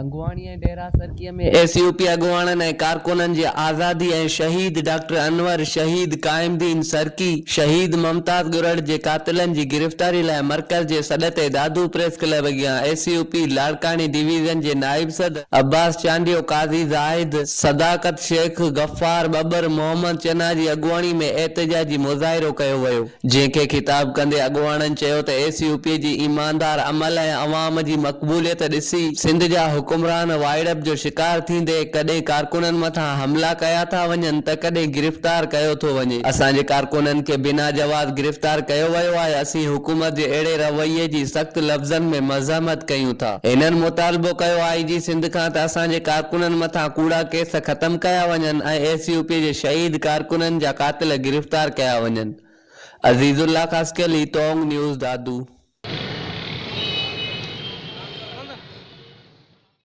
Tangwani ۽ Dera سرڪيء ۾ S U P اڳواڻن ۽ ڪارڪنن جي آزادي ۽ شهيد ڊاڪٽر انور، شهيد قائم دين سرڪي، شهيد ممتاز ڳرڙ جي قاتلن جي گرفتاري لاء مرڪز جي سڏ تي دادو پريس ڪلب اڳيان ايس يو پي لاڙڪاڻي ڊويزن جي نائب صدر عباس چانڊيو، قاضي زاهد، صداقت شيخ، غفار ٻٻر، محمد چنا جي اڳواڻي ۾ احتجاجي مظاهرو ڪيو ويو. جنهن کي خطاب ڪندي اڳواڻن چيو ته ايس يو پي جي ايماندار عمل ۽ عوام جي مقبوليت ڏسي سنڌ جا حڪمران وائڙپ جو شڪار ٿيندي ڪڏهن ڪارڪنن مٿان حملا ڪيا ٿا وڃن ته ڪڏهن گرفتار ڪيو ٿو وڃي. اسان جي ڪارڪنن کي بنا جواز گرفتار ڪيو ويو آهي اسين حڪومت جي اهڙي رويي جي سخت لفظن ۾ مذمت ڪيون ٿا. هنن مطالبو ڪيو آء جي سنڌ کان ته اسان جي ڪارڪنن مٿان ڪوڙا ڪيس ختم ڪيا وڃن ۽ ايس يو پي جي شهيد ڪارڪنن جا قاتل گرفتار ڪيا وڃن. عزيز الله خاصخيلي، تونگ نيوز، دادو.